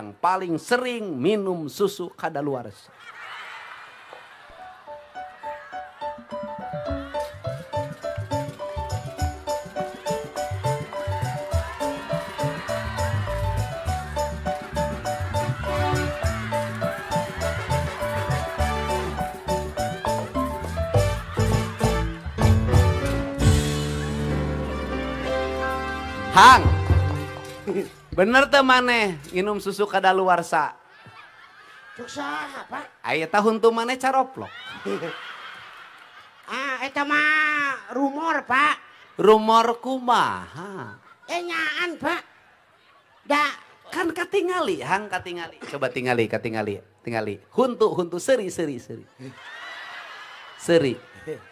yang paling sering minum susu kadaluarsa. Hang, bener teh maneh nginum susu kadaluarsa? Cuk saha, Pak? Aya tahun tuh maneh caroplok. Ah, eta mah rumor, Pak. Rumor kumaha? Nyaan, Pak. Da kan katingali, hang katingali. Coba tingali, katingali, tingali. Huntu, huntu seri, seri, seri. Seri.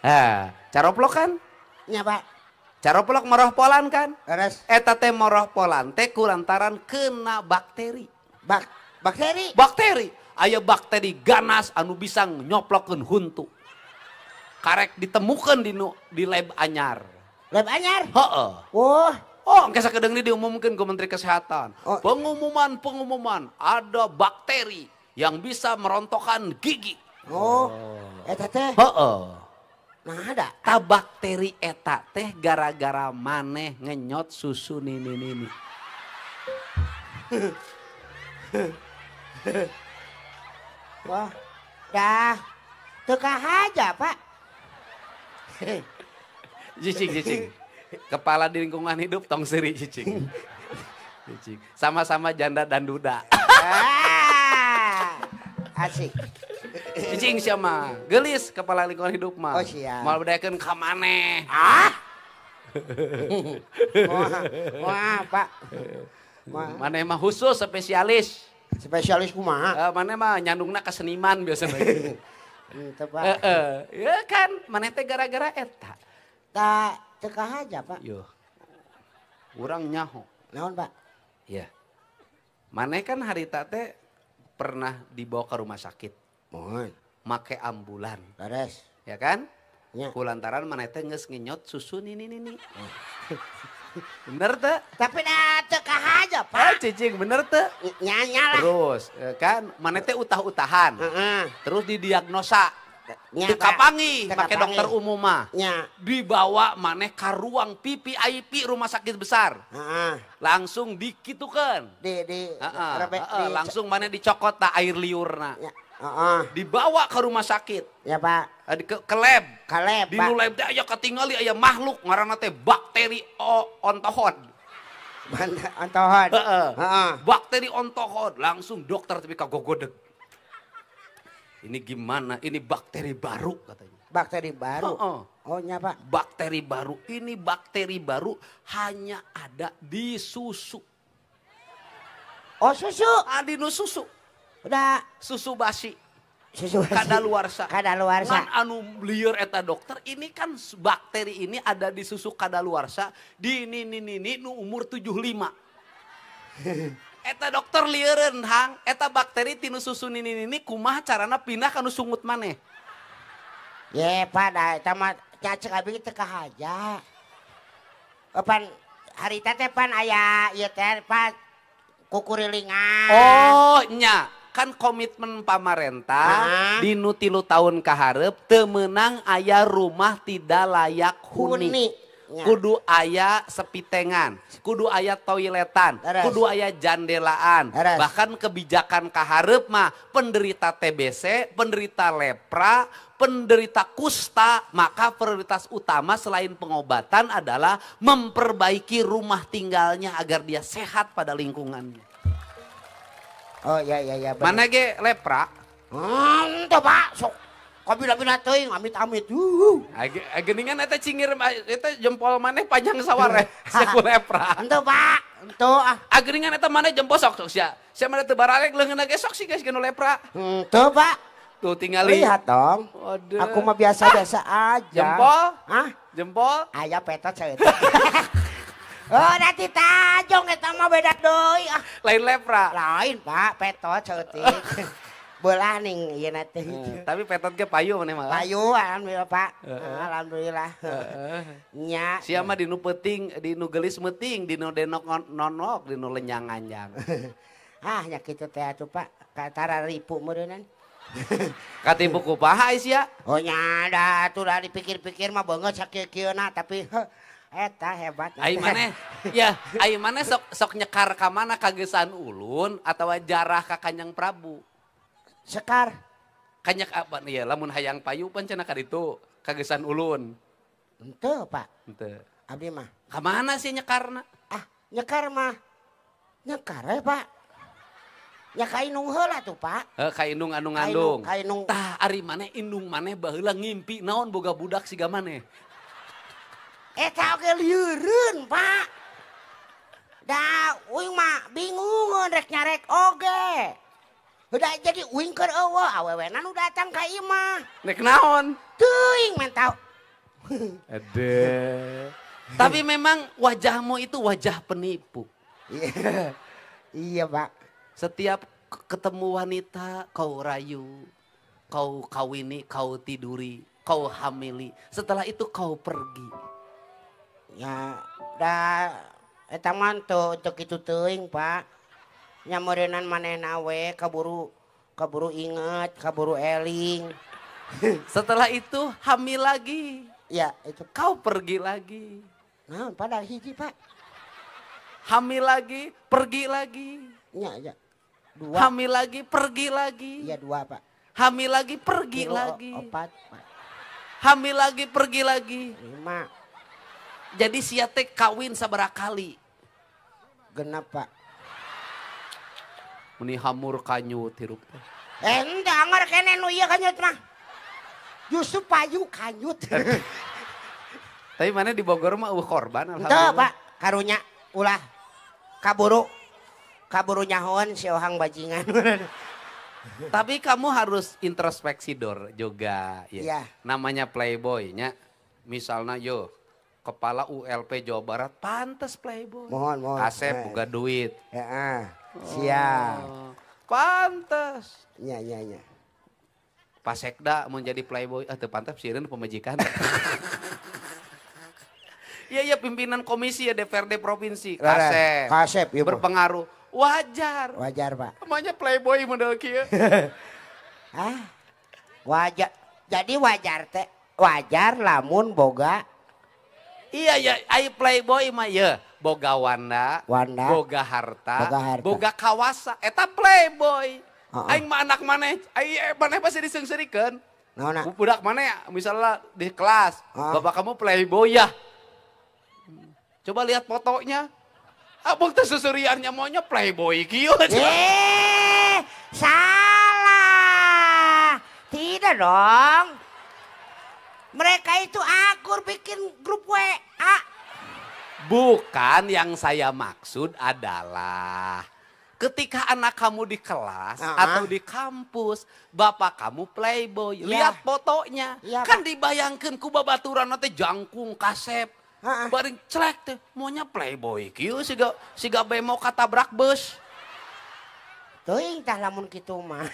Ah, caroplok kan? Nya, Pak. Caroplok moroh polan kan? Leres. Eta teh moroh polan teh kulantaran kena bakteri. Bakteri? Bakteri. Aya bakteri ganas anu bisa nyoplokeun huntu. Karek ditemukan di lab anyar. Lab anyar? Heeh. Wah. Oh, engke sakedeung ini diumumkeun ke Menteri Kesehatan. Oh. Pengumuman ada bakteri yang bisa merontokkan gigi. Oh. Eta teh? Heeh. Nah ada. Ta bakteri eta teh gara-gara maneh ngenyot susu nini-nini. Wah, dah teu kahaja, Pak. Cicing, cicing. Kepala di lingkungan hidup tong seuri cicing. Cicing. Sama-sama janda dan duda. Ah, asik. Cicing siapa? Gelis kepala lingkungan hidup mah. Oh siap. Mal bedakeun ka maneh. Ah. Wah, wah, Pak. Wah. Maneh mah khusus spesialis. Spesialis kumaha? Maneh mah nyandungna ke seniman biasanya. Henteu, Pak. Ya kan, maneh teh gara-gara eta. Ta teu kahaja, Pak. Yuh. Urang nyaho. Naon, Pak? Iya. Maneh kan harita teh pernah dibawa ke rumah sakit. Mohon. Make ambulan. Beres. Ya kan? Ya. Kulantaran maneh teh geus ngenyot susu nini-nini. Bener teh? Tapi dah teu kahaja, Pak. Ah, cicing bener teh? Nya lah. Terus kan maneh teh utah-utahan. Heeh. Terus didiagnosa. Nya, Teu kapanggih make dokter umum mah. Nya. Dibawa maneh ka ruang VVIP rumah sakit besar. Heeh. Langsung dikitukeun. Di langsung maneh dicokot ta air liurna. Ya. Dibawa ke rumah sakit. Ya, Pak. Ke lab. Ke lab, Di nu lab teh aya katingali aya makhluk ngaranna teh bakteri ontohod. Ontohod. Heeh. Heeh. Bakteri ontohod, langsung dokter tapi kagogodeg. Ini gimana? Ini bakteri baru katanya. Bakteri baru? Heeh. Oh, nya, Pak. Bakteri baru. Ini bakteri baru hanya ada di susu. Oh, susu? Ah, di nu susu. Udah susu basi. Susu basi. Kadaluarsa. Kadaluarsa. Ngan anu lieur eta dokter, ini kan bakteri ini ada di susu kadaluarsa di nini-nini nu umur 75. Eta dokter lieureun hang, eta bakteri tinu susu nini-nini kumaha carana pindah ka nu sungut maneh. Ye, Pak, da eta mah cacek abi teu kahaja. Pan harita teh pan aya ieu teh Pak kukurilingan. Oh, nya. Kan komitmen pamarentah di nu 3 tahun kaharep teu meunang aya rumah tidak layak huni. Ya. Kudu aya sepitengan, kudu aya toiletan, Leres. Kudu aya jandelaan. Leres. Bahkan kebijakan kaharep mah penderita TBC, penderita lepra, penderita kusta, maka prioritas utama selain pengobatan adalah memperbaiki rumah tinggalnya agar dia sehat pada lingkungannya. Oh iya iya iya. Mana ge lepra? Henteu, Pak. Sok kabila-bila teuing amit-amit. Geuningan eta cingir eta jempol maneh panjang saware sia ku lepra. Henteu, Pak. Henteu ah. Geuningan eta maneh jempol sok sok sia. Sia maneh teu baralek leungeunna ge sok sih geus nu lepra. Henteu, Pak. Tuh tingali. Lihat dong. Waduh. Aku mah biasa-biasa aja. Jempol? Hah? Jempol? Aya petot saeutik. Oh, nanti tajong eta mah beda deui ah. Lain lepra. Lain, Pak, petot saeutik. Belah ning ieu na teh. Tapi petot ge payu maneh mah. Payu alhamdulillah, Pak. Alhamdulillah. Nya. Sia mah dinu peuting, dinu geulis meuting, dinu denok nonok, dinu lenyang anjang. Ah nya kitu teh atuh Pak, katara ripu meureunnan. Katipu kumaha sia? Oh nya da atuh da dipikir-pikir mah beungeut sakieu-kieuna tapi eta hebat. Ai maneh ya, ai maneh sok nyekar ka mana kagesan ulun atawa jarah ka Kanjeng Prabu? Sekar. Kanyak apa ya lamun hayang payu pan cenah ka ditu kagesan ulun. Henteu Pak. Henteu. Abdi mah. Ka mana sih nyekarna? Ah, nyekar mah. Nyekar we Pak. Ya ka indung heula tuh Pak. Heuh ka indung anu ngandung. Ka indung. Tah ari maneh indung maneh baheula ngimpi naon boga budak siga maneh. Eta oge lieureun Pak. Da uing mah bingung rek nyarek oge. Udah jadi uing keur eueuh awewena nu datang ka imah. Nek naon? Teuing mantau. Ade. Tapi memang wajahmu itu wajah penipu. Iya. Iya Pak. Setiap ketemu wanita kau rayu, kau kawini, kau tiduri, kau hamili. Setelah itu kau pergi. Ya, da eta mah teu kitu teuing Pak. Nya meureunnan manehna we kaburu inget, kaburu eling. Setelah itu hamil lagi. Ya, itu kau pergi lagi. Nah, pada hiji Pak. Hamil lagi, pergi lagi. Ya, ya. Dua. Hamil lagi, pergi lagi. Iya, dua Pak. Hamil lagi, pergi lagi. Opat Pak. Hamil lagi, pergi lagi. 5. Jadi sia teh kawin sabaraha kali? Genap Pak. Meni hamur kanyut hirup teh. Henteu anger keneh nu ieu kanyut mah. Justru payu kanyut. Tapi mana di Bogor mah eueuh korban alhamdulillah. Henteu Pak, karunya ulah kaburu nyahoan si ohang bajingan. Tapi kamu harus introspeksi dor juga ya. Ya. Namanya playboy nya. Misalnya yo kepala ULP Jawa Barat pantes playboy. Mohon. Kasep boga duit. Heeh. Siap. Oh, pantes. Iya, iya, iya. Pak Sekda mau jadi playboy, ah teu pantes sieun pemajikan. Iya, iya pimpinan komisi ya DPRD provinsi, Kasep. Kasep ya, berpengaruh. Wajar. Wajar, Pak. Namanya playboy model kieu. Ah. Wajar. Jadi wajar teh, wajar lamun boga. Iya ya, ai playboy mah ya boga wanda, boga harta, boga kawasa, eta playboy. Aing mah anak maneh, ai maneh pasti diseungseurikeun. Naonna? Budak maneh misalnya di kelas, bapak kamu playboy ya. Coba lihat fotonya. Abang teh susuriannya maunya playboy kieu. Salah. Tidak dong. Mereka itu akur bikin grup WA. Bukan, yang saya maksud adalah ketika anak kamu di kelas atau di kampus, bapak kamu playboy, lihat fotonya. Ya, kan dibayangkan ku babaturan teh jangkung kasep. Baring celek teh maunya playboy kieu siga bemo katabrak bus. Teuing tah lamun kitu mah.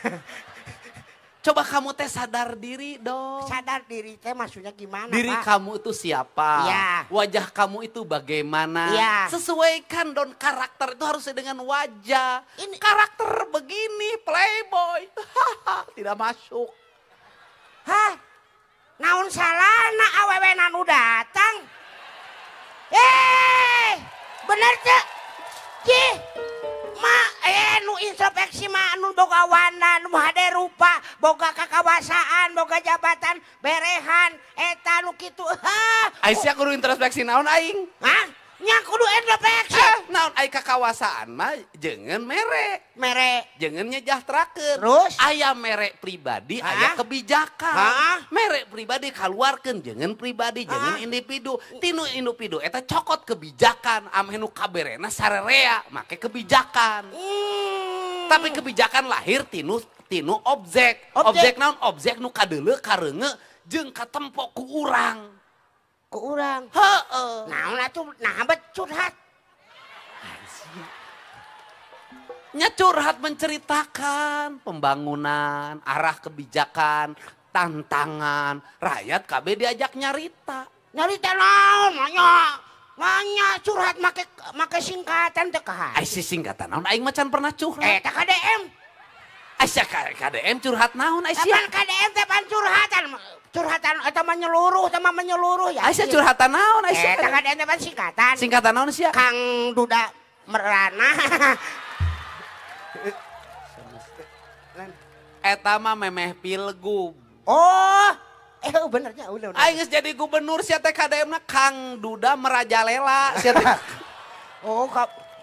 Coba kamu teh sadar diri dong. Sadar diri teh maksudnya gimana, diri Pak? Kamu itu siapa? Ya. Wajah kamu itu bagaimana? Ya. Sesuaikan dong, karakter itu harusnya dengan wajah. Ini karakter begini playboy. Tidak masuk. Hah? Naon salahna awewe nu datang? Bener teh? Cih. Ma, nu introspeksi mah nu boga wanda, nu hade rupa, boga kakawasaan, boga jabatan, berehan, eta nu kitu. Hah. Aisyah kudu introspeksi naon aing? Hah? Nya kudu introspeksi. Naon ai kakawasaan mah jangan mere. Mere. Jangan nyejahterakeun. Terus? Aya mere pribadi, aya kebijakan. Mere pribadi kaluarkeun, jangan pribadi, jangan individu. Tinu individu eta cokot kebijakan, ameh nu kaberena sarerea make kebijakan. Tapi kebijakan lahir tinu objek. Objek naon? Objek nu kadeuleu kareunge jeung katempo ku urang. Ku urang. Heeh. Naon atuh nah bet curhat. Nya curhat menceritakan pembangunan, arah kebijakan, tantangan, rakyat KB diajak nyarita. Nyarita naon manya? Manya curhat make singkatan teh kaha. Ai si singkatan naon aing mah can pernah curhat. Eta KDM. Ai sia KDM curhat naon ai sia? Pan KDM teh pan curhatan. Curhatan eta mah nyeluruh, eta mah menyeluruh ya. Ai sia curhatan naon ai sia? Eta KDM teh pan singkatan. Singkatan naon sia? Kang Duda Merana. Eta mah memeh pilgub. Oh, benernya udah. Aing geus jadi gubernur sia teh KDM-na Kang Duda merajalela sia teh. Oh,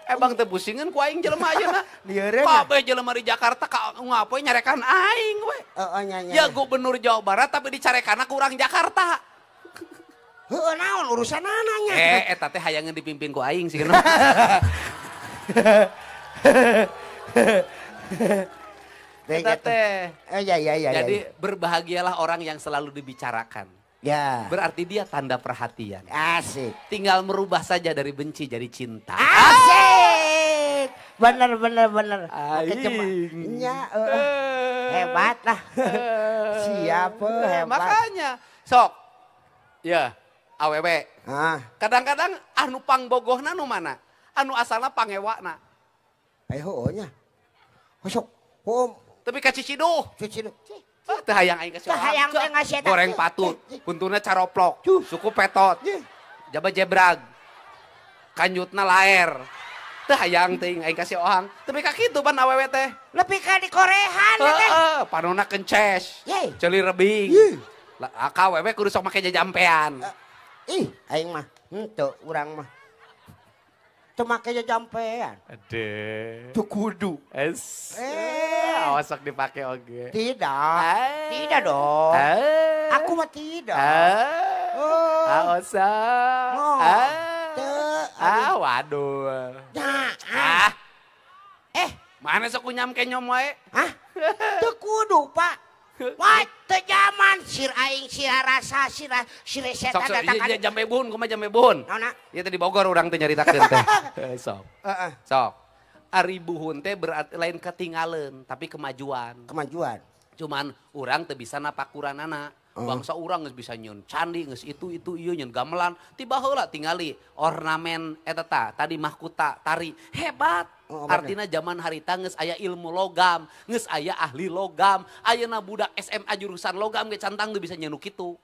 ebang teu pusingan ku aing jelema ayeuna. Lieureun. Kabeh jelema di Jakarta ka ngapoe nyarekan aing we. Heeh nya nya. Ya gubernur Jawa Barat tapi dicarekanna ku urang Jakarta. Heeh naon urusanana nya. Eta teh hayangeun dipimpin ku aing sih kenapa. Eta teh. Ya. Jadi berbahagialah orang yang selalu dibicarakan. Ya. Berarti dia tanda perhatian. Asik. Tinggal merubah saja dari benci jadi cinta. Asik. Bener. Aing. Ya, hebat lah. Siap, hebat. Makanya sok. Ya, awewe. Kadang-kadang anu pangbogohna nu mana? Anu asalna pangewana. Ayo nya. Sok. Oh, tapi ka Ciciduh. Ciciduh. Teu hayang aing ka si Hayang teh goreng patut, buntuna caroplok, suku petot. Jaba jebrag. Kanjutna laer. Teu hayang teuing aing ka si Ohang. Tapi ka kitu pan awewe teh. Lebih ka di korehan teh. Heeh, panona kences. Ceuli rebing. Ka awewe kudu sok make jajampean. Ih, aing mah henteu urang mah. Teu make jajampean. Aduh. Teu kudu. Es. Awas sok dipake oge. Tidak. Tidak dong. Aku mah tidak. Awas. Teu. Waduh. Nah. Mana sok kunyam kenyom wae? Hah? Teu kudu, Pak. Wah, teu jaman sir aing sira rasa sira sire setan datang ka jambe buhun, kumaha jambe buhun? Naon? Ieu teh di Bogor urang teh nyaritakeun teh. Sok. Heeh. Sok. Ari buhun teh berarti lain ketinggalan, tapi kemajuan. Kemajuan. Cuman urang teu bisa napakuranana. Bangsa urang geus bisa nyeun candi, geus itu ieu nyeun gamelan, tiba heula tingali ornamen eta ta, tadi mahkota tari hebat. Oh, artinya zaman harita geus aya ilmu logam, geus aya ahli logam, ayeuna budak SMA jurusan logam ge cantang teu bisa nyeun kitu.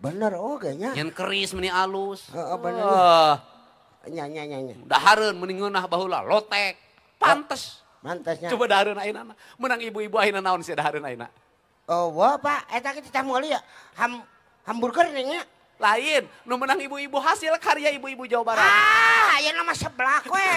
Bener oge nya. Nyeun keris meuni alus. Heeh bener. Nya nya nya nya. Dahareun meuni ngeunah baheula lotek. Pantes. Pantasnya. Coba dahareun ayeuna. Menang ibu-ibu ayeuna naon sia dahareun ayeuna? Oh, wah Pak, eta kita tah meuli ya. Hamburger nya. Lain, nu menang ibu-ibu hasil karya ibu-ibu Jawa Barat. Ah, ayeuna mah seblak we.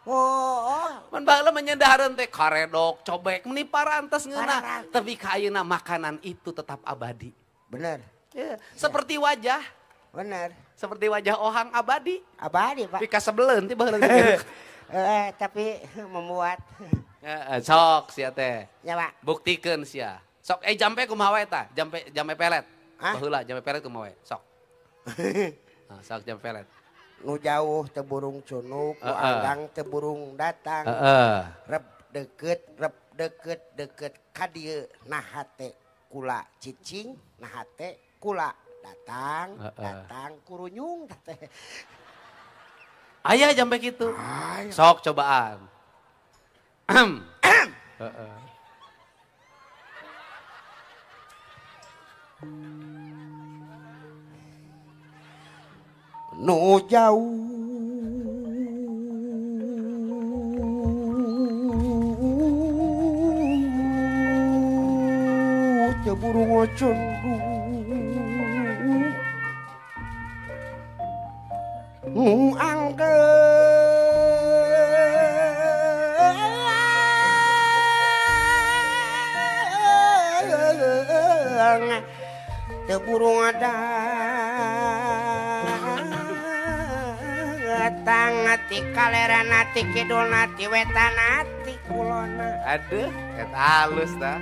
Oh. Man baheula mah nyendahareun teh karedok, cobek, meuni parantes ngeunah. Tapi ka ayeuna makanan itu tetap abadi. Bener. Ya, seperti wajah. Bener. Seperti wajah Ohang abadi. Abadi, Pak. Pika sebeleun teh baheula. Tapi membuat sok sia teh. Ya, Pak. Buktikeun sia. Sok jampe kumaha wae tah? Jampe pelet. Baheula jampe pelet kumaha wae? Sok. Nah, sok jampe pelet. Nu jauh teu burung cunuk, nu anggang teu burung datang. Rep deket deket ka dieu nah hate kula cicing, nah hate kula datang, datang kurunyung teh. Aya jampe kitu. Sok cobaan. Nu jauh teu burung cunduk, nu angkeung teu burung datang ti kalerana ti kidulna ti wetana ti kulona. Aduh, eta halus tah.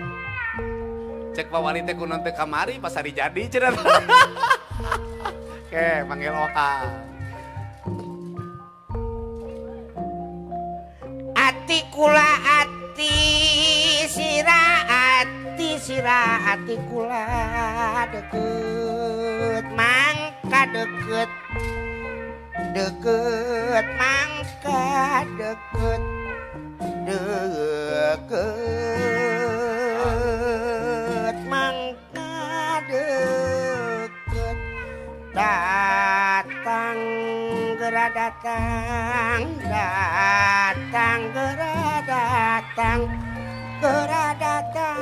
Cek Pak Wali teh kunaon teh kamari pas hari jadi cenah. Oke, manggil Ohang. Ati kula ati sira ati sira ati kula deket mangka deket deket mangka deket deket mangka deket datang gera datang datang gera datang gera datang.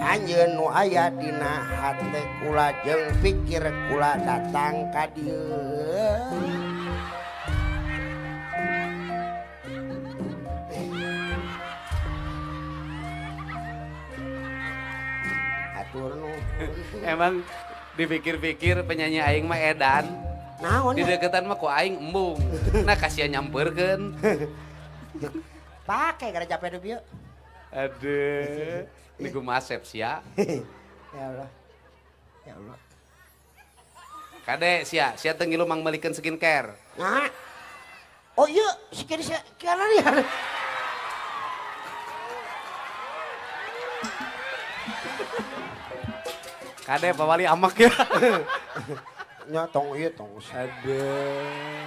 Anjeun nu aya dina hate kula jeung pikir kula datang ka dieu. Atur nuhun. Emang dipikir-pikir penyanyi aing mah edan. Naon? Di deketan mah ku aing embung. Nah kasihan nyamperkeun. Pake gara capek deui. Aduh. Ini gue masep sia. Ya Allah. Ya Allah. Kade sia, sia teu ngilu mangmelikeun skincare. Nah. Oh iya, skincare ya. Kade Pak Wali amak ya. Nya tong ieu tong. Aduh.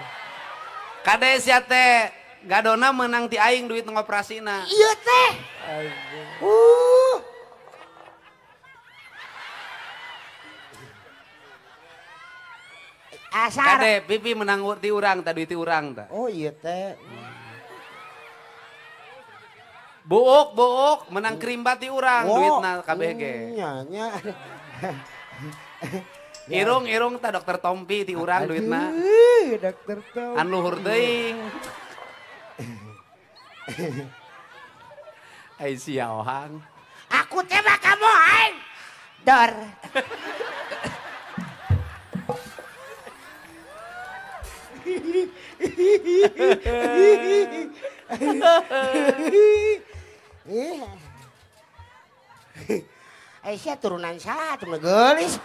Kade sia teh gadona menang ti aing duit ngoperasina. Iya teh. Aduh. Asar. Kade pipi menang ti urang ta duit ti urang ta. Oh iya teh. Buuk buuk menang kerimbat ti urang duitna kabeh ge. Nya nya. Irung irung ta dokter Tompi ti urang duitna. Dokter Tompi. An luhur teuing. Ai sia ohang. Aku tembak kamu aing. Dor. Ai sia turunan saha tuh geulis.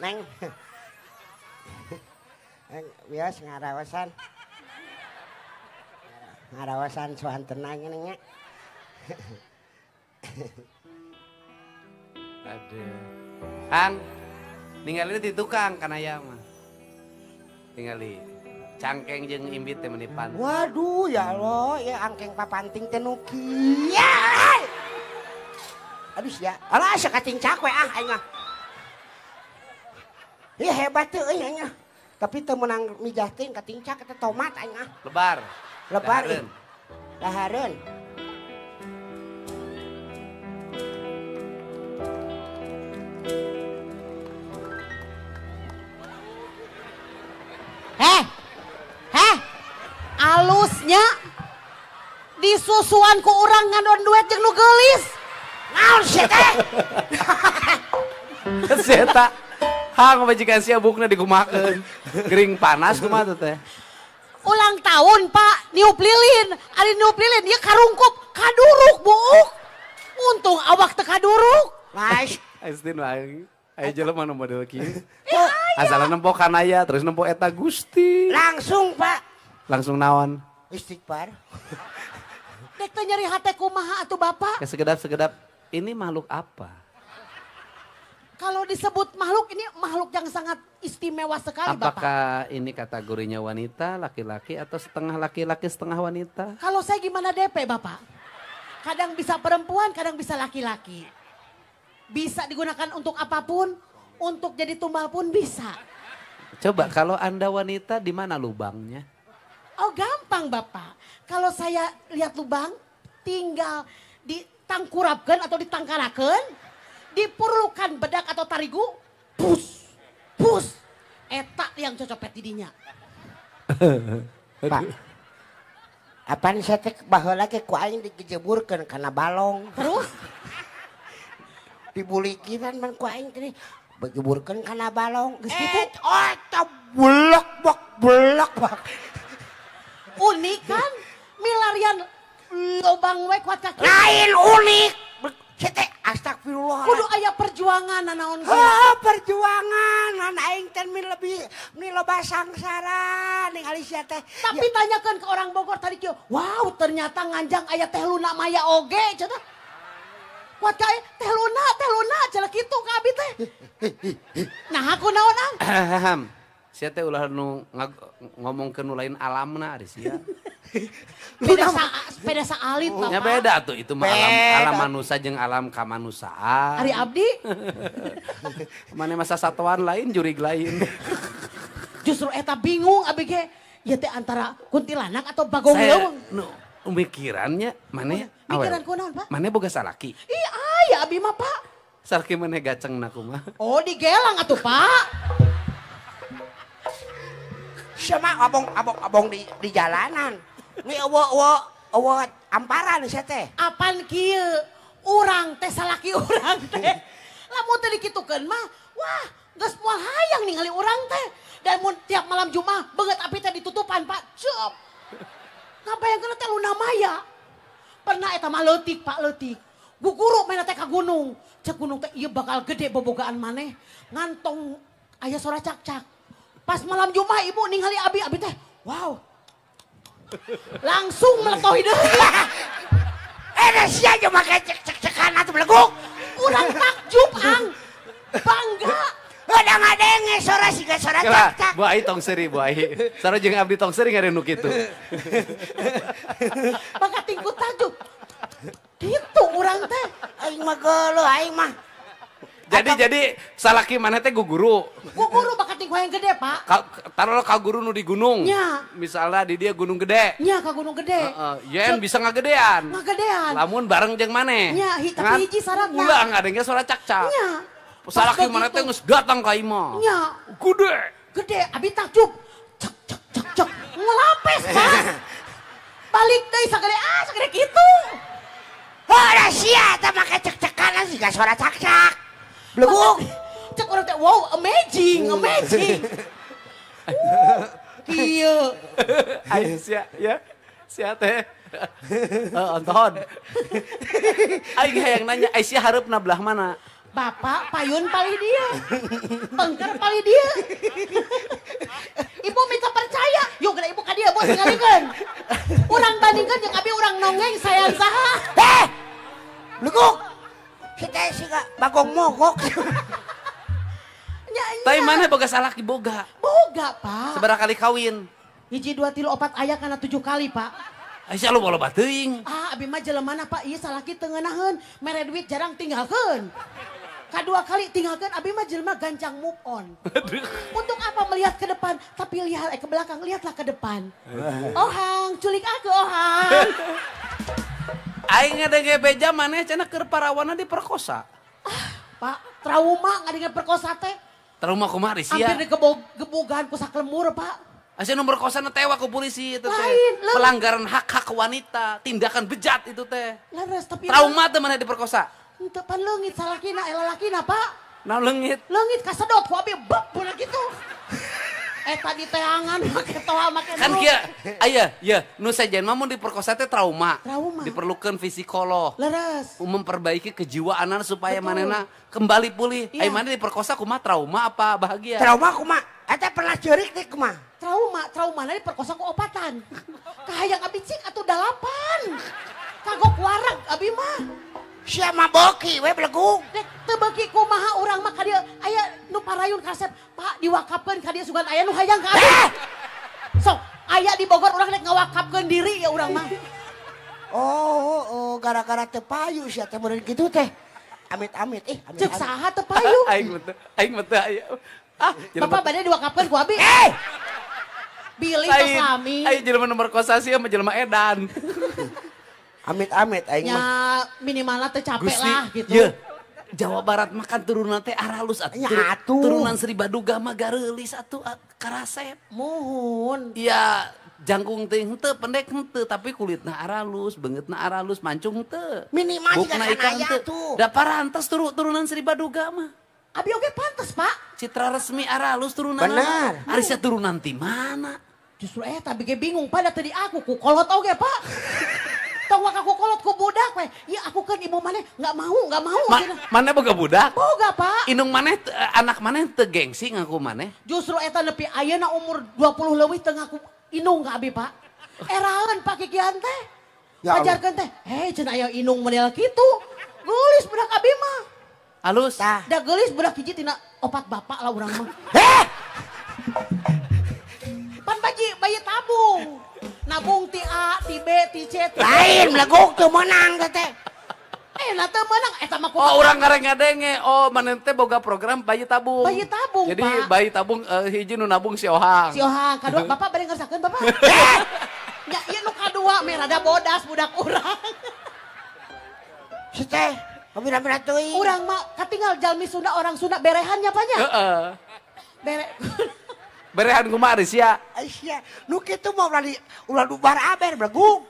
Neng. Bias ngarawasan. Ngarawasan soantenna nya. Aduh. Hang, ninggalin di tukang kana aya mah. Ningali cangkeng jeung imbit teh meuni panting. Waduh ya Allah, ya angkeng papanting teh nu kieu. Aduh sia. Alah sia katincak we ah aing mah. Ieu hebat teh euy aing mah. Tapi teu meunang mijah teh katincak eta tomat aing mah. Lebar. Lebar. Dahareun. Heh. Heh. Alusnya disusuan ku urang ngadon duet jeung nu geulis. Naon sia teh? Sia ta. Hang majikan sia bukna dikumakeun. Gering panas kumaha teh? Ulang tahun Pak, niup lilin. Ari niup lilin ieu karungkup, kaduruk buuk. Untung awak teu kaduruk. Nice. Aistin wae. Aya jelema nu model kieu. Asalna nempo kanaya terus nempo eta Gusti. Langsung Pak. Langsung naon? Istighfar. Dek teh nyeri hate kumaha atuh Bapak? Segedap-segedap ini makhluk apa? Kalau disebut makhluk, ini makhluk yang sangat istimewa sekali. Apakah Bapak. Apakah ini kategorinya wanita, laki-laki, atau setengah laki-laki, setengah wanita? Kalau saya gimana DP Bapak? Kadang bisa perempuan, kadang bisa laki-laki. Bisa digunakan untuk apapun, untuk jadi tumbal pun bisa. Coba kalau Anda wanita di mana lubangnya? Oh gampang Bapak. Kalau saya lihat lubang, tinggal ditangkurapkan atau ditangkarakan. Diperlukan bedak atau tarigu, pus, pus, eta yang cocopet didinya. Pak, apaan saya teh baheula ge ku aing digejeburkeun kana balong. Terus? Dibulikiran man ku aing teh digejeburkeun kana balong. Geus kitu, oh ta blok bok blok bok. Unik kan? Milarian lobang we kuat kaki. Lain unik. Saya teh Astagfirullah. Kudu aya perjuangan nanaon ge. Heuh, perjuangan aing teh min lebih min loba sangsara ningali sia teh. Tapi ya. Tanyakan ke orang Bogor tadi kieu. Wow, ternyata nganjang aya Teh Luna Maya oge cenah. Kuat ka Teh Luna cenah kitu ka abi teh. Nah, aku naon ang? Sia teh ulah nu ngomongkeun nu lain alamna ari sia. Beda saalit Bapak. Ya beda tuh itu mah alam manusia jeung alam kamanusiaan. Ari abdi. Mane masa satuan lain jurig lain. Justru eta bingung abi ge ieu teh antara kuntilanak atau bagong leuweung. Nu mikirannya mane mikiran kunaon Pak? Mane boga salaki. Ih aya abi mah Pak. Salaki mane gacengna kumaha? Oh digelang atuh Pak. Sama abong di jalanan. Ini eueuh amparan sia teh. Apan kieu? Urang teh salaki urang teh. Lamun teh dikitukeun mah, wah, geus moal hayang ningali urang teh. Dan mun tiap malam Jumat beungeut api teh ditutupan, Pak. Cep. Ngabayangkeun teh Luna Maya. Pernah eta mah leutik, Pak, leutik. Guguru mainna teh ka gunung. Cek gunung teh ieu bakal gede bobogaan maneh. Ngantong aya sora cak-cak. Pas malam Jumat ibu ningali abi, abi teh, wow. Langsung meletohi deui. Eh sia jeung make cek-cek-cekan atuh beleguk. Urang takjub ang. Bangga. Udah ngadenge sora siga sora cak-cak. Bu ai tong seuri bu ai. Sora jeung abdi tong seuri ngare nu kitu. Maka tingku takjub. Gitu urang teh. Aing mah geuleuh aing mah. Jadi salaki mana teh guguru. Guguru bakat tingku yang gede, Pak. Taruh ka guru nu di gunung. Nya. Misalnya di dia gunung gede. Nya ka gunung gede. Yen bisa ngagedean. Ngagedean. Lamun bareng jeung maneh. Nya, tapi hiji syaratna. Ulah ngadengnya suara cak-cak. Nya. Salaki mana teh geus datang ka imah. Nya. Gede. Gede, abi takjub. Cek cek cek cek. Ngelapes, Pak. Balik deui sagede sagede kitu. Heuh, sia teh make cek-cekan siga suara cak-cak. Beleguk. Cek orang teh wow amazing, amazing. Kieu. Ayo sia ya. Sia teh. Anton. Aing hayang nanya, ai sia hareupna belah mana? Bapak payun palih dia. Pengker palih dia. Ibu minta percaya. Yuk geura ibu ka dieu bu tingalikeun. Urang bandingkeun jeung abi urang nonggeng sayang saha. Heh. Beleguk. Kita sih gak bagong mogok. Tapi mana boga salaki boga? Boga, Pak. Seberapa kali kawin? 1, 2, 3, 4 aya kana 7 kali, Pak. Aisyah lu loba teuing. Ah, abi mah jelemana, Pak. Ieu salaki teu ngeunaheun, mere duit jarang tinggalkeun. Kadua kali tinggalkeun, abi mah jelema gancang move on. Untuk apa melihat ke depan, tapi lihat ke belakang, lihatlah ke depan. Ohang, culik aku ohang. Aing ngadenge beja maneh cenah keur parawana diperkosa. Ah, Pak, trauma ngadenge perkosa teh. Trauma kumaha sia? Hampir digebugan ku sakelemur, Pak. Asa nu merkosana tewa ku polisi itu teh. Pelanggaran hak-hak wanita, tindakan bejat itu teh. Leres tapi trauma teh maneh diperkosa. Henteu pan leungit salakina lalakina, Pak. Nah leungit. Leungit kasedot ku abi beb budak kitu. Eta di teangan make toa make kan kieu aya ya nu sejen mah mun diperkosa teh trauma. Trauma. Diperlukan psikolog. Leres. Memperbaiki kejiwaanan supaya manehna kembali pulih. Iya. Ai maneh diperkosa kumaha trauma apa bahagia? Trauma kumaha? Eta pernah ceurik teh kumaha? Trauma na diperkosa ku opatan. Kahayang abi cik atuh 8. Kagok wareg abi mah. Sia mah boki we belegug. Dek teu beuki kumaha urang mah ka dieu aya nu parayun kasep Pak diwakapkeun ka dieu sugan aya nu hayang ka abdi. Sok aya di Bogor urang rek ngawakapkeun diri ya urang mah. Oh, gara-gara teu payu sia teh meureun kitu teh. Amit-amit ih amit. Ceuk saha teu payu? Aing mah teu aya. Ah, Bapak bade diwakapkeun ku abi. Bilih tos lami. Aing jelema nu merkosa sia mah jelema edan. Amit-amit aing mah. Ya minimalnya teu capek lah gitu. Ye, Jawa Barat makan turunan teh aralus atuh. Turunan Sri Baduga mah gareulis atuh karasep. Muhun. Iya, jangkung teh henteu, pendek henteu, tapi kulitna aralus, beungeutna aralus, mancung henteu. Minimal jiga kan aya tuh. Da parantos turunan Sri Baduga mah. Abi oge pantes, Pak. Citra resmi aralus turunan. Benar. Ari sia turunan ti mana? Justru eta abi ge bingung pada tadi aku ku kolot oge, Pak. Tong wak aku kolot ku budak we. Ya aku kan ibu maneh enggak mau, enggak mau. Maneh boga budak? Boga, Pak. Indung maneh anak maneh teu gengsi ngaku maneh? Justru eta nepi ayeuna umur 20 leuwih teu ngaku indung ka abi, Pak. Eraeun Pak kikian teh. Ajarkeun teh, hei cenah aya indung model kitu. Geulis budak abi mah. Alus. Da geulis budak hiji tina opat bapak lah urang mah. Heh. Pan bayi tabung. Nabung ti A, ti B, ti C, ti D. Lain meleguk teu meunang teh. Nah teu meunang eta mah kumaha. Oh, urang ngareng ngadenge. Oh, maneh teh boga program bayi tabung. Bayi tabung, jadi, Pak. Bayi tabung hiji nu nabung si Ohang. Si Ohang, kadua bapak bade ngersakeun bapak. Ya ieu nu kadua meh rada bodas budak urang. Si teh, pamira-mira teuing. Urang mah katinggal jalmi Sunda orang Sunda berehan nya Pak nya. Heeh. Berehan kumaha ari sia? Sia, nu kitu mah ulah dubar aber belegug.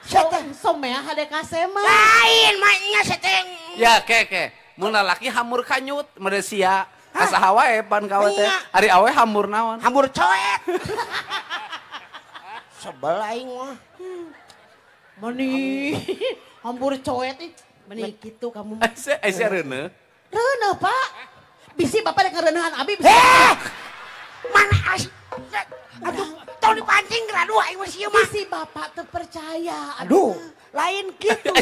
Sia teh somea hade kasema. Lain mah nya sia teh. Ya ke. Mun lalaki hamur kanyut meureun sia. Kasaha wae pan ka teh. Ari awe hamur naon? Hamur coet. Sebel aing mah. Meni hambur coet ih. Meni kitu kamu mah. Sia reuneuh. Reuneuh, Pak. Bisi bapak rek ngareunahan abi bisi. Mana as aduh, tong dipancing geura aing mah sieu mah. Bisi bapak teu percaya. Aduh, lain kitu.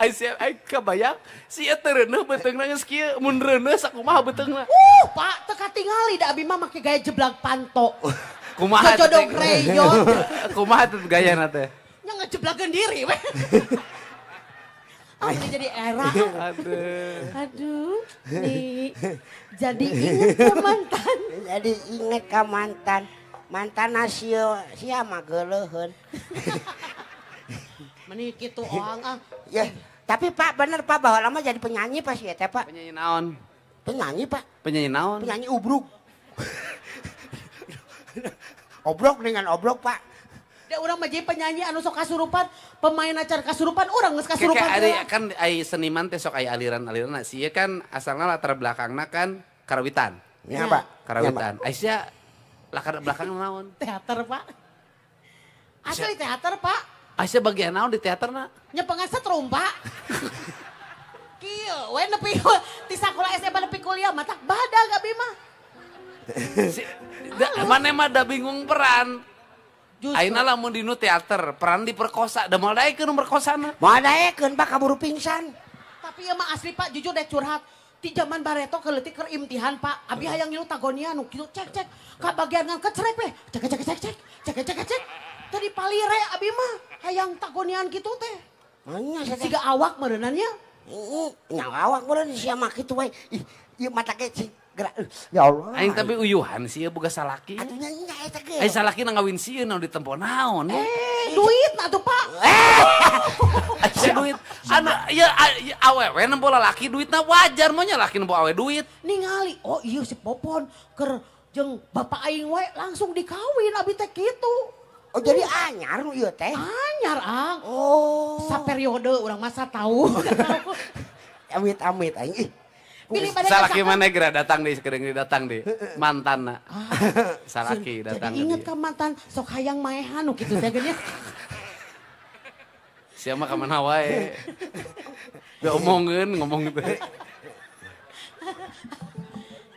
Sia aing kabayang sia teu reuneuh beuteungna geus kieu, mun reuneuh sakumaha beuteungna. Pak, teu katingali da abi mah make gaya jeblak panto. Kumaha teh? Reyot. Kumaha teh gayana teh? Nya ngejeblakeun diri we. Oh, ini jadi era. Aduh. Aduh, nih. Jadi inget ke mantan. Jadi inget ke mantan. Mantan sia mah geuleuheun. Meni kitu oang ah. Ya, tapi Pak bener Pak bahwa lama jadi penyanyi pas ya teh Pak. Penyanyi naon? Penyanyi Pak. Penyanyi naon? Penyanyi ubruk. Obrok dengan obrok Pak. Da urang mah jadi penyanyi anu sok kasurupan, pemain acara kasurupan urang geus kasurupan. Kayak kan ai seniman teh sok aya aliran-aliran. Sia kan asalna latar belakangna kan karawitan. Ya, Pak. Karawitan. Ai sia latar belakang naon? Teater, Pak. Asli teater, Pak. Ai sia bagian naon di teaterna? Nyepengan setrum, Pak. Kieu we nepi ti sakola SMA nepi kuliah matak badag abi mah. Maneh mah da bingung peran. Ayeuna lamun dinu teater, peran diperkosa, da moal daekeun nu merkosana. Moal daekeun Pak kaburu pingsan. Tapi ieu mah asli Pak, jujur deh curhat. Ti zaman bareto keleutik keur imtihan Pak, abi hayang ngilu tagonia nu kitu cek cek ka bagian ngan kecrek we. Cek cek cek cek cek cek cek. Teu dipalire abi mah hayang tagonian kitu teh. Manya sia teh. Siga awak meureunnan nya. Heeh, nya awak meureun sia mah kitu wae. Ih, ieu mata ge cing gerak. Ya Allah. Aing tapi uyuhan sieun boga salaki. Atuh nya nya eta ge. Ai salaki na ngawin sieun naon ditempo naon. Duit na atuh Pak. Aya duit. Anu ya awewe nempo lalaki duitna wajar mah nya laki nempo awe duit. Ningali, oh iya si Popon keur jeung bapak aing wae langsung dikawin abi teh kitu. Oh jadi anyar nu ieu teh? Anyar, Ang. Oh. Saperiode urang masa tahu. Amit-amit aing ih. Salaki mana geura datang deui, sekedeng datang deui. Mantanna. Salaki datang. Jadi inget ka mantan sok hayang maehan nu kitu teh geuning. Sia mah ka mana wae. Da omongeun ngomong teh.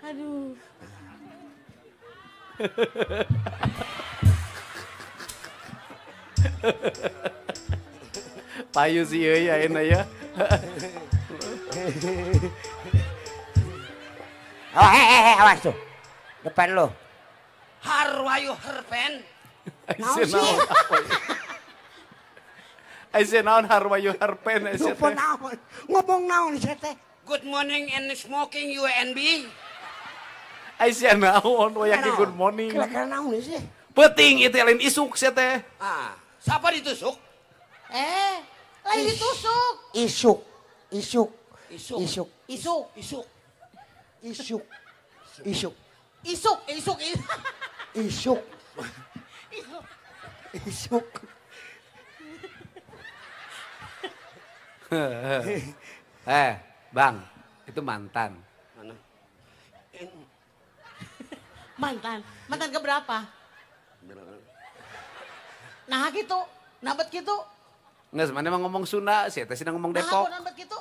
Aduh. Payu sih euy ayeuna ya. Oh, awas tuh. Depan lo. Harwayu herpen. Naon sih? Aisyah naon harwayu herpen Aisyah teh. Ngomong naon Aisyah teh? Good morning and smoking UNB. Aisyah naon wayah good morning. Kira-kira naon sih? Penting itu lain isuk sia teh. Ah, siapa ditusuk? Lain ditusuk. Isuk. Isuk. Isuk. Isuk. Isuk. Isuk. Isuk. Isuk. Isuk, isuk, isuk. Isuk. Bang, itu mantan. Mana? Mantan. Mantan keberapa? Nah gitu, nabet gitu. Nggak, mana emang ngomong Sunda, sih, teh ngomong Depok. Nah, begitu.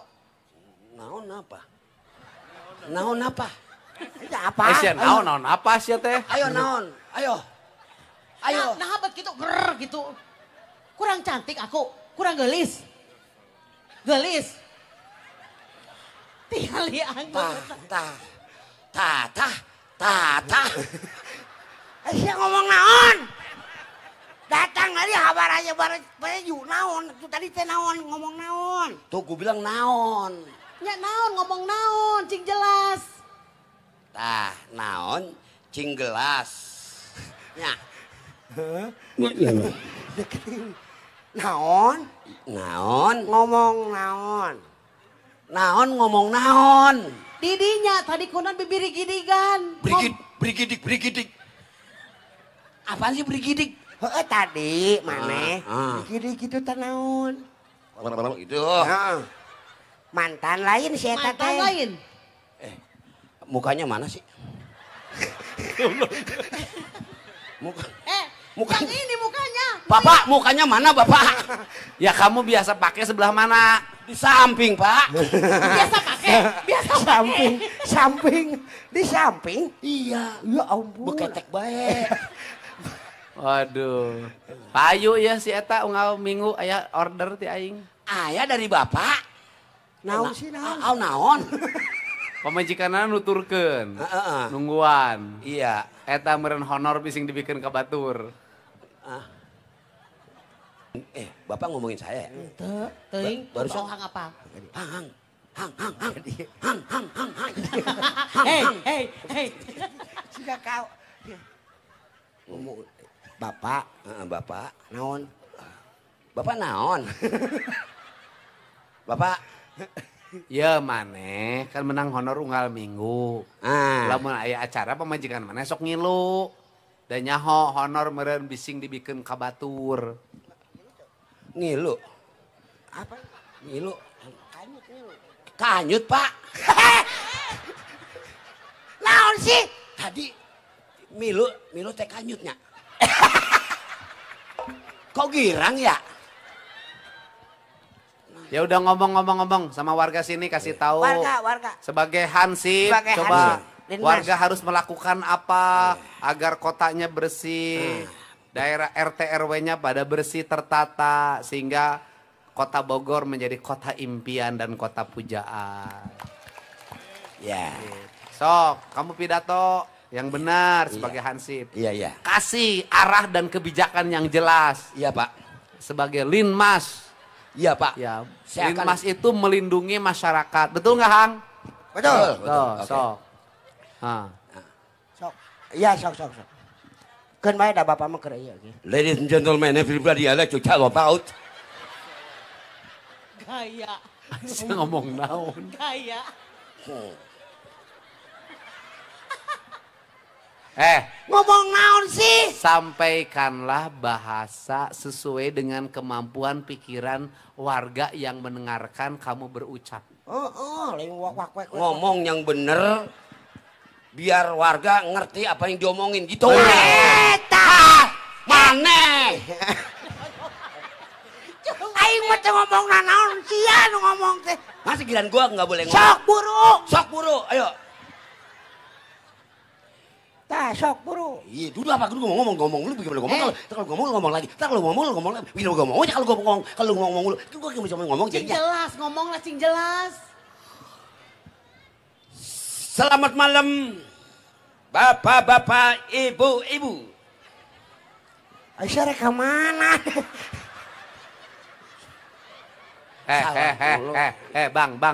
Naon apa? Naon apa? Apa? Eh, naon, naon apa sih teh? Ayo naon, ayo. Ayo. Nah, begitu, ger gitu. Kurang cantik aku, kurang gelis. Gelis. Tinggal dianggur. Tah, tah, tah, tah, tah. Sia ngomong naon? Datang tadi habar aja baju naon, tuh tadi teh naon ngomong naon. Tuh gue bilang naon. Ya naon ngomong naon, cing jelas. Tah, naon, cing gelas. Ya. Naon? Naon? Ngomong naon. Naon ngomong naon. Didinya tadi kunan bibiri gidigan. Brigidik, brigidik. Apaan sih brigidik? Heeh tadi maneh gidik gitu teh naon. Gitu. Heeh. Mantan lain si eta teh. Mantan lain. Mukanya mana sih? Muka. Mukanya. Yang ini mukanya. Bapak, mukanya mana Bapak? Ya kamu biasa pakai sebelah mana? Di samping, Pak. Biasa pakai, biasa samping, samping, di samping. Iya. Ya ampun. Beketek baik. Waduh. Payu ya si eta unggal minggu aya order ti aing. Aya dari Bapak. Naon sih naon? Naon naon. Pamajikanna nuturkeun. Nungguan. Iya. Eta meureun honor bising dibikeun ka batur. Bapak ngomongin saya ya? Teu, teuing. Barusan hang apa? Hang hang hang hang hang hang hang hang hang. Hei, hei, hei. Sudah kau ngomong Bapak, Bapak, naon? Bapak naon? Bapak, ya maneh kan menang honor unggal minggu. Lamun aya acara pamajikan maneh sok ngilu. Dan nyaho honor meureun bising dibikeun ka batur. Ngilu. Apa? Ngilu. Kanyut ngilu. Kanyut, Pak. Naon sih? Tadi milu, milu teh kanyutnya. Kok girang ya? Ya udah ngomong-ngomong-ngomong sama warga sini kasih tahu. Warga, warga. Sebagai hansip, sebagai coba hansip. Warga harus melakukan apa agar kotanya bersih, daerah RT RW-nya pada bersih tertata sehingga kota Bogor menjadi kota impian dan kota pujaan. Ya. Sok, kamu pidato yang benar sebagai hansip. Iya, iya. Kasih arah dan kebijakan yang jelas. Iya, Pak. Sebagai Linmas. Iya, Pak. Ya, Linmas itu melindungi masyarakat. Betul nggak, Hang? Betul. Betul. Sok. Sok. Iya, sok, sok, sok. Keun bae da bapak mah keur ieu. Ladies and gentlemen, everybody, I like to tell about. Gaya. Saya ngomong naon. Gaya. Ngomong naon sih? Sampaikanlah bahasa sesuai dengan kemampuan pikiran warga yang mendengarkan kamu berucap. Oh, ngomong yang bener biar warga ngerti apa yang diomongin gitu. Eta maneh. Aing mah teu ngomong naon sia nu ngomong teh. Masih giliran gua nggak boleh ngomong. Sok buru. Sok buru, ayo. Tah sok buru. Iya, dulu apa dulu ngomong lu bagaimana ngomong kalau ngomong lu ngomong lagi. Kalau ngomong lu ngomong lagi. Bila ngomong aja kalau ngomong lu. Itu gua bisa ngomong jadinya. Cing jelas, ngomonglah cing jelas. Selamat malam bapak-bapak, ibu-ibu. Aisyah rek ka mana?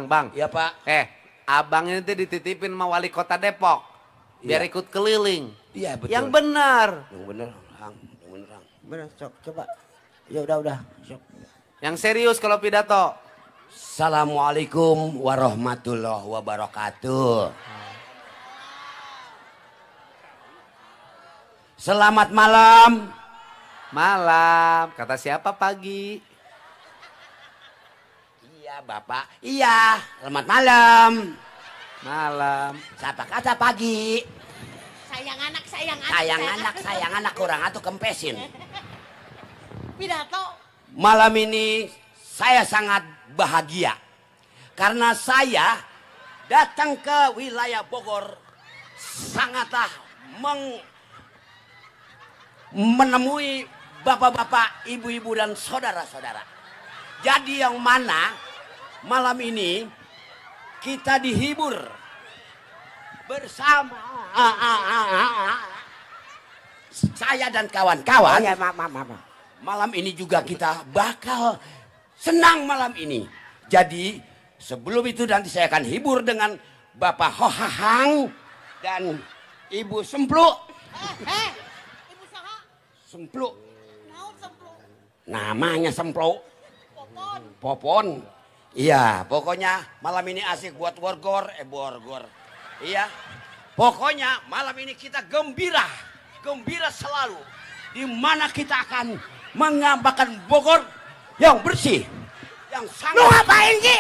Bang. Iya, Pak. Abang ini tuh dititipin sama wali kota Depok. Biar ikut keliling. Iya, betul. Yang benar. Yang benar, Hang. Yang benar, Hang. Benar, sok coba. Ya udah, sok. Yang serius kalau pidato. Assalamualaikum warahmatullahi wabarakatuh. Selamat malam. Malam. Kata siapa pagi? Iya, Bapak. Iya, selamat malam. Malam. Siapa kata pagi? Sayang anak, sayang anak. Sayang anak, sayang anak kurang atuh kempesin. Pidato. Malam ini Saya sangat bahagia karena saya datang ke wilayah Bogor sangatlah menemui bapak-bapak, ibu-ibu dan saudara-saudara. Jadi yang mana malam ini kita dihibur bersama saya dan kawan-kawan. Oh ya, maaf. Malam ini juga kita bakal senang malam ini. Jadi sebelum itu nanti saya akan hibur dengan Bapak Hohahang dan Ibu Sempluk. Ibu saha? Sempluk. Naon Sempluk? Namanya Sempluk. Popon. Popon. Iya, pokoknya malam ini asik buat Borgor, Borgor. Iya. Pokoknya malam ini kita gembira, gembira selalu. Di mana kita akan menggambarkan Bogor yang bersih, yang sangat. Lu ngapain sih?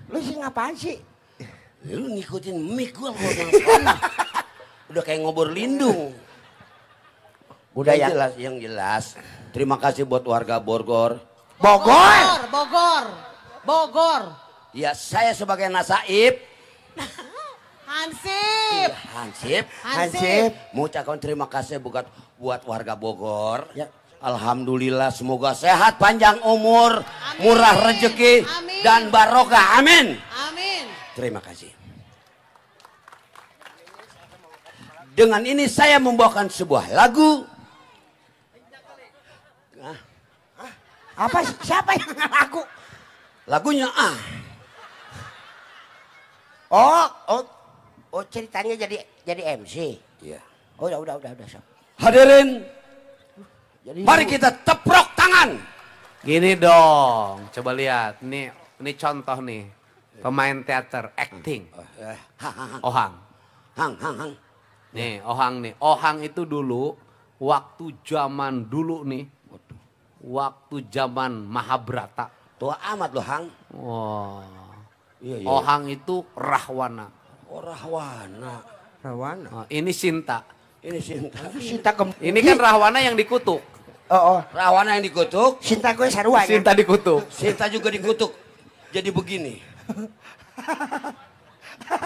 Lu sih ngapain sih? Lu ngikutin mic gua. Udah kayak ngobor lindung. Udah ya. Yang jelas. Terima kasih buat warga Bogor. Bogor. Bogor. Bogor. Ya, saya sebagai nasaib. Hansip. Ya, Hansip. Hansip. Mengucapkan terima kasih buat warga Bogor. Ya. Alhamdulillah, semoga sehat, panjang umur, amin, murah rezeki, amin, dan barokah. Amin. Amin. Terima kasih. Dengan ini saya membawakan sebuah lagu. Hah? Apa? Siapa yang lagu? Lagunya ah. Oh, ceritanya jadi MC. Iya. Oh, udah. Hadirin, jadi, mari kita teprok tangan. Gini dong, coba lihat. Ini contoh nih. Pemain teater, acting. Ohang. Hang. Nih, Ohang nih. Ohang itu dulu waktu zaman dulu nih. Waktu zaman Mahabharata. Tua amat loh, Hang. Wah. Iya, iya. Ohang itu Rahwana. Oh, Rahwana. Rahwana. Nah, ini Sinta. Ini Sinta. Sinta ini kan Rahwana yang dikutuk. Oh. Rahwana yang dikutuk. Sinta gue sarua. Sinta dikutuk. Sinta juga dikutuk. Jadi begini.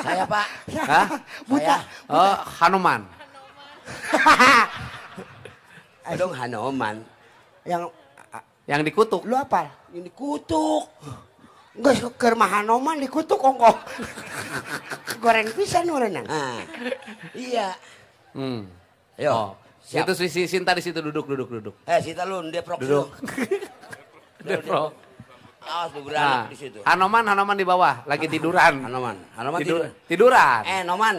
Saya, Pak. Hah? Buta. Saya. Oh, Hanuman. Aduh, Hanuman. Yang dikutuk. Lu apa? Yang dikutuk. Enggak, ke rumah Hanoman dikutuk ongkong. Goreng pisan gorengan. Nah, iya. Ayo. Oh, itu si Sinta di situ duduk. Sinta lu deprok. Duduk. Deprok. Awas lu beranak di situ. Hanoman di bawah lagi tiduran. Hanoman tiduran. Noman.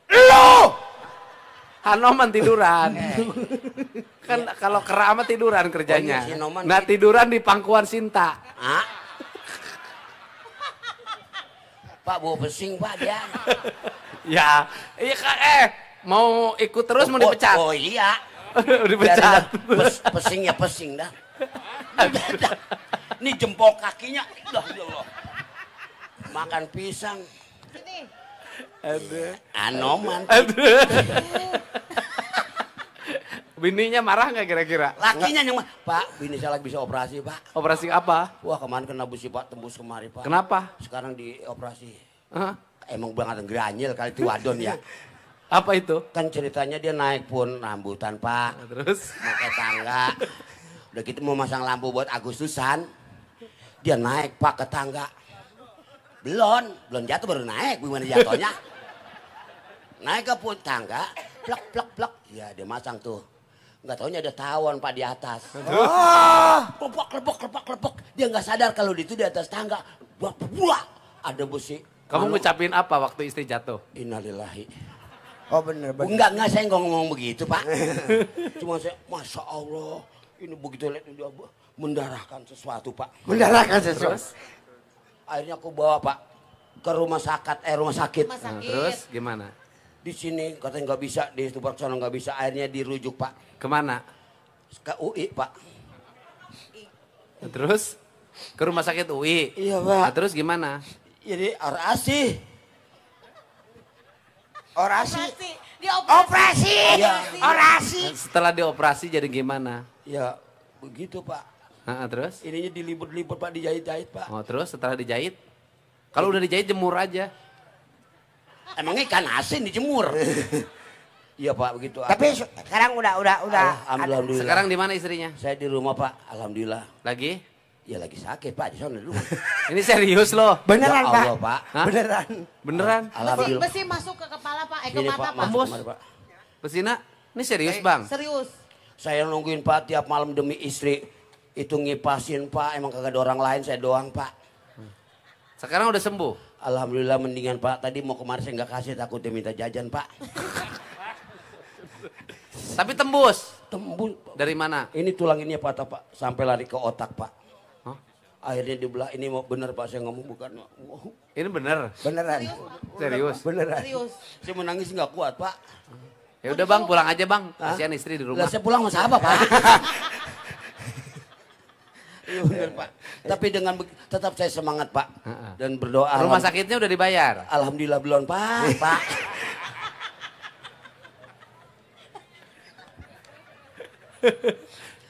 Lu! Hanoman tiduran. Kan kalau keramat tiduran kerjanya. Oh, iya, si Noman, nah, tiduran di pangkuan Sinta. Ah. Pak, bawa pesing, Pak, dia. Ya, iya kan, mau ikut terus mau dipecat. Oh iya. Dipecat. Pesing ya pesing dah. Ini jempol kakinya, dah ya Allah. Makan pisang. Ini. Aduh. Anoman. Aduh. Bininya marah nggak kira-kira? Lakinya yang marah. Pak, bini saya lagi bisa operasi, Pak. Operasi apa? Wah, kemarin kena busi, Pak, tembus kemari, Pak. Kenapa? Sekarang dioperasi. Huh? Emang banget geranyil kali itu wadon ya. Apa itu? Kan ceritanya dia naik pun rambutan, Pak. Terus? Pakai tangga. Udah gitu mau masang lampu buat Agustusan. Dia naik, Pak, ke tangga. Belum jatuh baru naik. Gimana jatuhnya? Naik ke pun tangga, plek, plek, plek. Ya, dia masang tuh. Nggak taunya ada tawon, Pak, di atas. Oh. Klepok, klepok, klepok, klepok. Dia nggak sadar kalau itu di atas tangga. Buah, buah. Ada besi. Kamu ngucapin apa waktu istri jatuh? Innalillahi. Oh, bener, bener. Enggak, saya nggak ngomong begitu, Pak. Cuma saya, Masya Allah. Ini begitu lihat dia mendarahkan sesuatu, Pak. Mendarahkan sesuatu. Terus? Akhirnya aku bawa, Pak, ke rumah sakit. Rumah sakit. Rumah sakit. Nah, terus gimana? Di sini katanya nggak bisa, di Subarsono nggak bisa. Akhirnya dirujuk, Pak. Kemana? Ke UI, Pak. Terus? Ke rumah sakit UI? Iya, Pak. Nah, terus gimana? Jadi RAC. Orasi. Operasi. Ya. Orasi. Setelah dioperasi jadi gimana? Ya begitu Pak. Nah, terus? Ininya diliput-liput Pak, dijahit-jahit Pak. Oh terus setelah dijahit? Kalau udah dijahit jemur aja. Emangnya ikan asin dijemur? Iya Pak begitu. Tapi sekarang udah. Alhamdulillah. Sekarang di mana istrinya? Saya di rumah Pak, alhamdulillah. Lagi? Ya lagi sakit Pak di sana dulu. Ini serius loh. Beneran ya Pak. Allah, Pak. Hah? Beneran. Beneran. Alhamdulillah. Besi masuk ke kepala Pak, ke Sini, mata Pak. Pak. Tembus. Besina, ini serius Bang. Serius. Saya nungguin Pak tiap malam demi istri. Itu ngipasin Pak, emang kagak ada orang lain, saya doang Pak. Sekarang udah sembuh? Alhamdulillah mendingan Pak. Tadi mau kemarin saya nggak kasih, takutnya minta jajan Pak. Tapi tembus? Tembus. Dari mana? Ini tulang ini patah Pak, sampai lari ke otak Pak. Hah? Akhirnya dibelah, ini mau bener Pak, saya ngomong bukan. Ini bener? Beneran. Serius? Beneran. Serius. Saya menangis nggak kuat Pak. Ya udah Bang, pulang aja Bang. Kasihan istri di rumah. Lah saya pulang sama siapa Pak? Iya bener Pak. Tapi dengan tetap saya semangat Pak. Dan berdoa. Rumah sakitnya udah dibayar? Alhamdulillah belum Pak. Pak.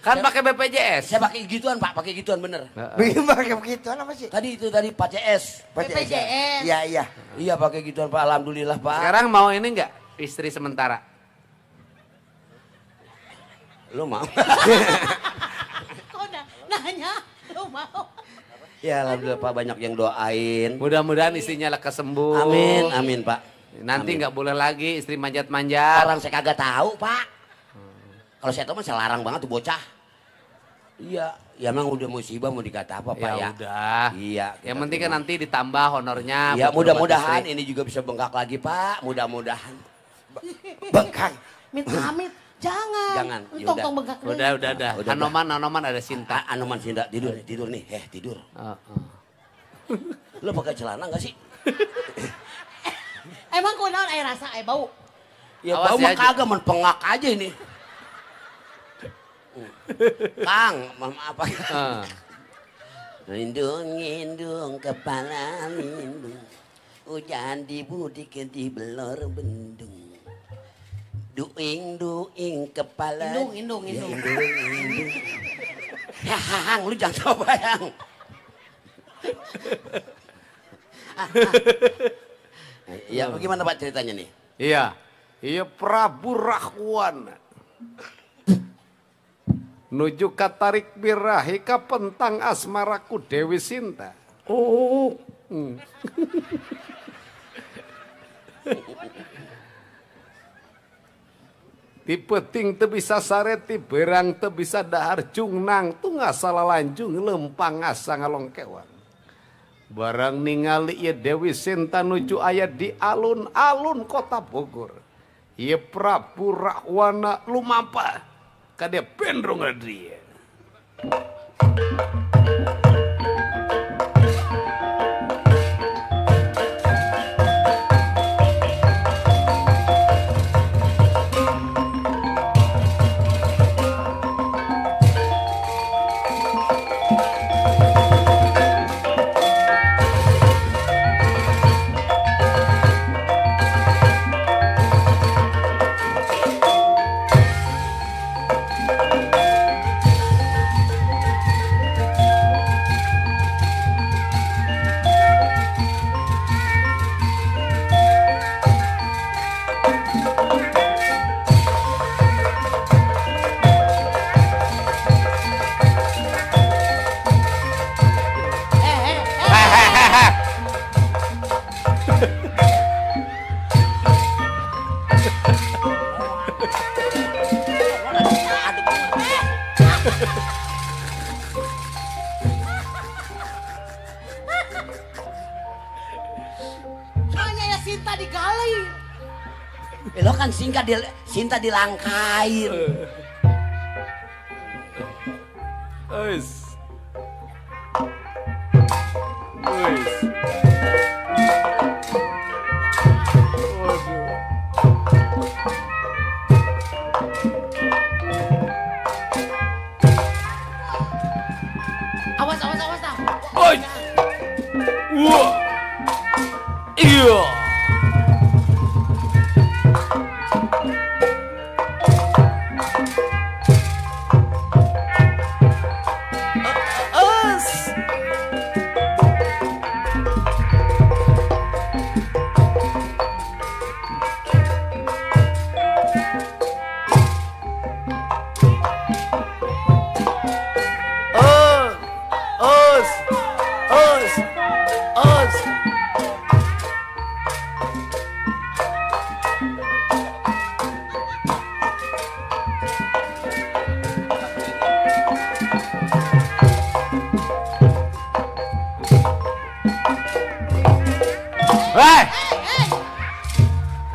Kan pakai BPJS. Saya pakai gituan Pak, pakai gituan bener. Pakai begituan apa sih? Tadi itu tadi Pak CS. BPJS. Iya iya. Iya pakai gituan Pak, alhamdulillah Pak. Sekarang mau ini enggak istri sementara? Lu mau? Kok nanya lu mau? Ya alhamdulillah Pak, banyak yang doain. Mudah-mudahan istrinya lekas sembuh. Amin, amin Pak. Nanti nggak boleh lagi istri manjat-manjat. Orang saya kagak tahu Pak. Kalau saya tahu mah saya larang banget tuh bocah. Iya, ya emang udah musibah mau dikata apa Pak ya? Ya udah. Iya. Yang penting kan nanti ditambah honornya. Iya, mudah-mudahan ini juga bisa bengkak lagi Pak. Mudah-mudahan. Bengkak. Minta amit. Jangan. Jangan. Tong-tong bengkak. Udah. Anoman ada Sinta. Anoman Sinta tidur nih. Tidur. Lo pakai celana enggak sih? Emang kunaon aya rasa aya bau? Ya bau mah kagak, men pengak aja ini. Kang, apa? Lindung-lindung kepala lindung, hujan di budi di belor bendung. Duing duing kepala. Indung indung indung. Ya, indung indung. Ya, hang, lu jangan coba yang. Ya, bagaimana Pak ceritanya nih? Iya, iya Prabu Rahwana. Nuju katarik birahi kapentang asmaraku Dewi Sinta. Oh. Ti peting teu bisa sare, ti berang teu bisa dahar jungnang tungasa lalanjung lempang asa ngalongkewang. Barang ningali ieu Dewi Sinta nuju aya di alun-alun kota Bogor. Ieu Prabu Rahwana lumampah kade bendrong dia. Sinta digali. Lo kan Sinta dilangkain. Ois. Ois. Waduh. Awas, awas, awas dah. Oi. Wah. Iya.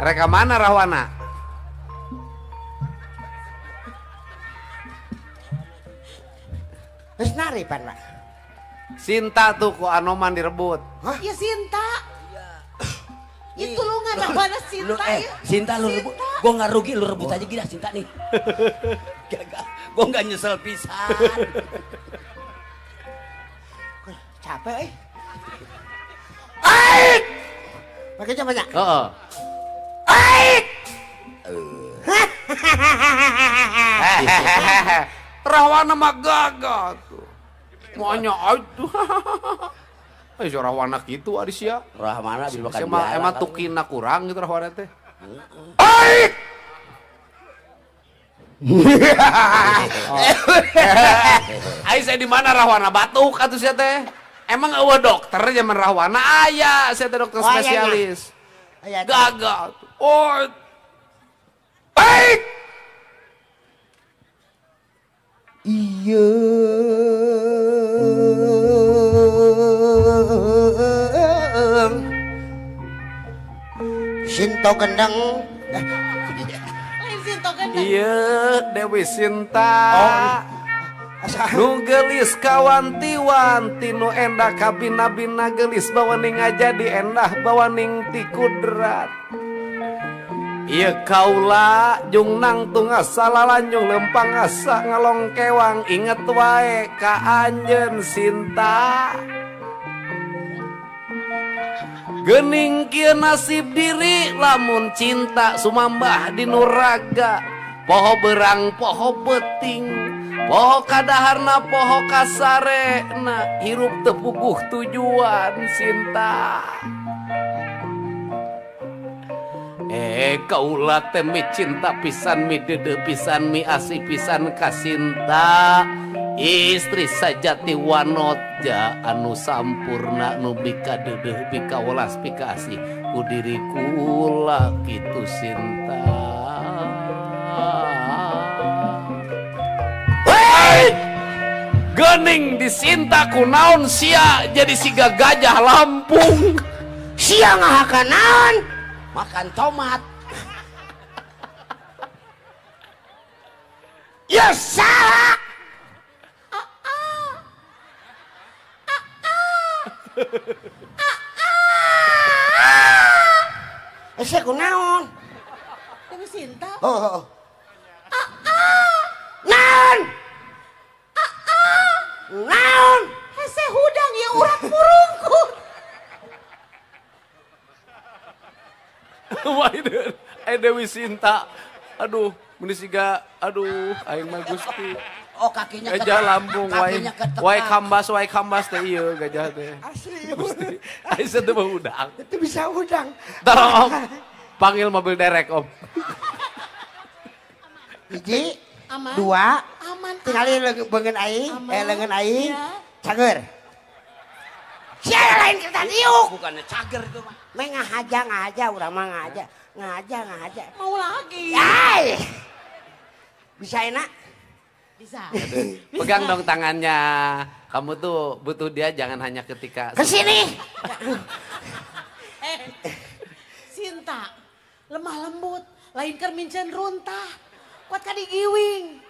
Reka mana Rahwana? Geus nari pan, Pak. Sinta tuh ku Anoman direbut. Hah? Ya Sinta. Itu lu nggak Rahwana Sinta ya. Sinta lu rebut. Gua nggak rugi lu rebut aja gila Sinta nih. Gak, gua nggak nyesel pisan. Capek eh. Aik. Pakai coba ya. Heeh. Aik. Rahwana mah gagah tuh. Maunya aduh. Eh Rahwana gitu ari sia. Rahwana habis makan biara. Emang tukina kurang gitu Rahwana teh. Aik. Ai saya di mana Rahwana batuk atuh sia teh. Emang eueuh dokter zaman Rahwana aya sia teh dokter spesialis. Gagah. Oh. Aik. Iya. Sinto gendeng. Lain Sinto gendeng. Iya, Dewi Sinta. Oh. Nu gelis kawanti-wanti nu endah kabina-bina gelis bawaning aja di endah bawaning ti kudrat. Iya kaula jung nangtung asa lalanjung lempang asa ngalongkewang inget wae ka anjeun Sinta. Gening kieu nasib diri lamun cinta sumambah di nuraga poho berang poho beting poho kadaharna poho kasarena hirup teu puguh tujuan Sinta. Kaula teh mi cinta pisan mi dede pisan mi asih pisan ka Sinta istri sajati wanotja anu sampurna nu bika dedeh bika welas bika asih ku diri kula kitu Sinta. Hei! Gening di Sinta kunaon sia jadi siga gajah Lampung. Sia ngahakan naon? Makan tomat. Ya salah. Sia kunaon? Dewi Sinta. Oh. Naon? Naon? Hese hudang ya urat murungkut. Wah, Dewi Sinta. Aduh, meni siga aduh aing mah Gusti. Oh, kakinya gajah Lampung wae. Wae kambas teh ieu gajah teh. Asli Gusti. Aing teu mah hudang. Itu bisa hudang. Tolong Om, panggil mobil derek Om. Hiji, aman. Dua, aman. Tinggali leungeun aing, leungeun aing. Cager. Sia lain kertas iuk. Bukannya cager itu mah. Meh ngahaja ngahaja urang mah ngahaja. Ngahaja ngahaja. Mau lagi. Ay. Bisa enak? Bisa. Pegang dong tangannya. Kamu tuh butuh dia jangan hanya ketika ke sini. Sinta, lemah lembut, lain keur mincen runtah. Kuat ka digiwing.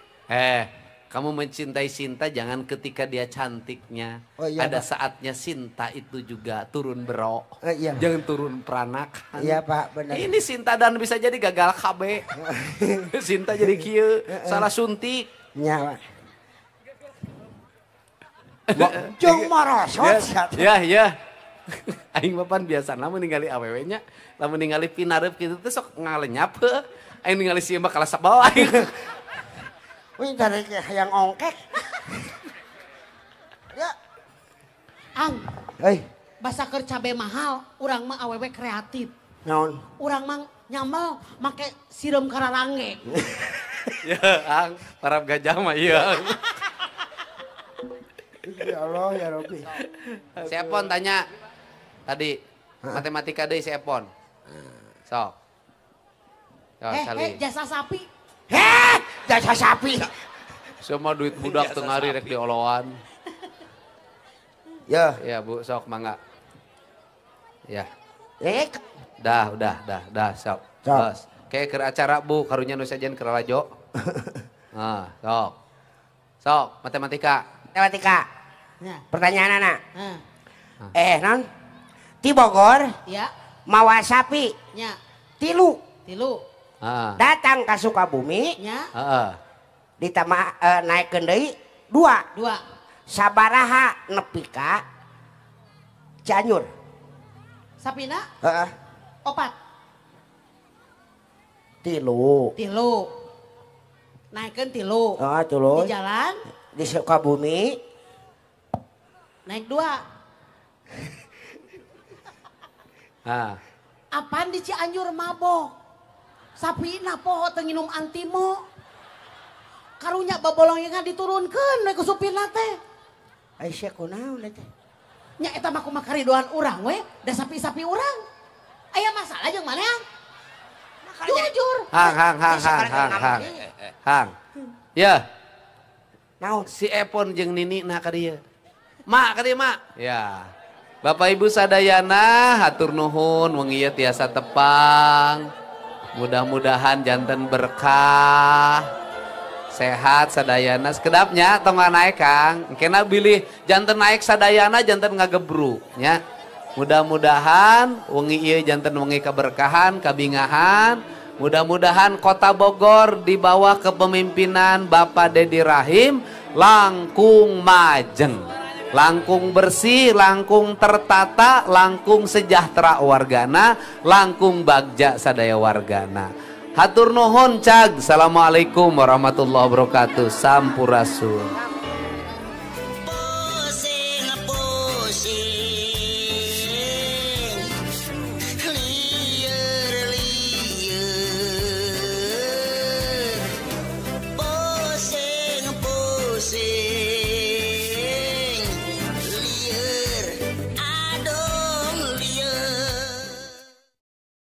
Kamu mencintai Sinta jangan ketika dia cantiknya. Oh, iya, ada Pak. Saatnya Sinta itu juga turun bro. Iya. Jangan turun peranakan. Iya Pak, benar. Ini Sinta dan bisa jadi gagal KB. Sinta jadi kieu, salah suntik. Iya Pak. Jung marosot. Ya, ya. Aing bapan biasa lamun ningali awewe nya, lamun ningali pinareup kitu teh sok ngalenyap heuh. Aing ningali si mah kalah sabal aing. Wih, dari yang ongkek. Ya. Ang. Hei. Basa keur cabe mahal, urang mah awewe kreatif. Naon? Urang mah nyamel make sireum kararange. Ya, Ang, parab gajah mah iya. Ya Allah, ya Rabbi. Si Epon tanya tadi matematika deui si Epon. Sok. Jasa sapi. Heh, jasa sapi. Semua duit budak teu ngari rek dioloan. Ya. Ya, Bu, sok mangga. Ya. Eh. Dah, udah, dah, sok. Sok. Kayak keur acara Bu, karunya nu sajen keur lalajo. Nah, sok. Sok, matematika. Matematika. Ya. Pertanyaan anak. Heeh. Non. Ti Bogor. Ya. Mawa sapi. Ya. Tilu. Tilu. Heeh. Datang ke Sukabumi. Ya. Heeh. Ditambah naikkeun deui 2. 2. Sabaraha nepi ka Cianjur. Sapina? Heeh. 4. Tilu. Tilu. Naikkeun tilu. Heeh, tilu. Di jalan di Sukabumi naik 2. Ah. Apaan di Cianjur mabok? Sapina poho teu nginum antimo. Karunya babolongan diturunkeun we ku supirna teh. Ai sia kunaon teh? Nya eta mah kumaha karidoan urang we, da sapi-sapi urang. Aya masalah jeung maneh? Jujur. Hang hang hang hang hang hang. Hang. Ya. Naon? Si Epon jeung Nini nah ka dieu. Mak ka dieu mak. Ya. Bapak Ibu sadayana hatur nuhun wengi ieu tiasa tepang. Mudah-mudahan janten berkah. Sehat sadayana sekedapnya tong naik Kang. Engkena bilih janten naik sadayana janten ngagebruk nya. Mudah-mudahan wengi ieu janten wengi keberkahan, kabingahan. Mudah-mudahan Kota Bogor di bawah kepemimpinan Bapak Dedi Rahim langkung majeng, langkung bersih, langkung tertata, langkung sejahtera wargana, langkung bagja sadaya wargana. Hatur nuhun cag. Assalamualaikum warahmatullahi wabarakatuh. Sampurasun.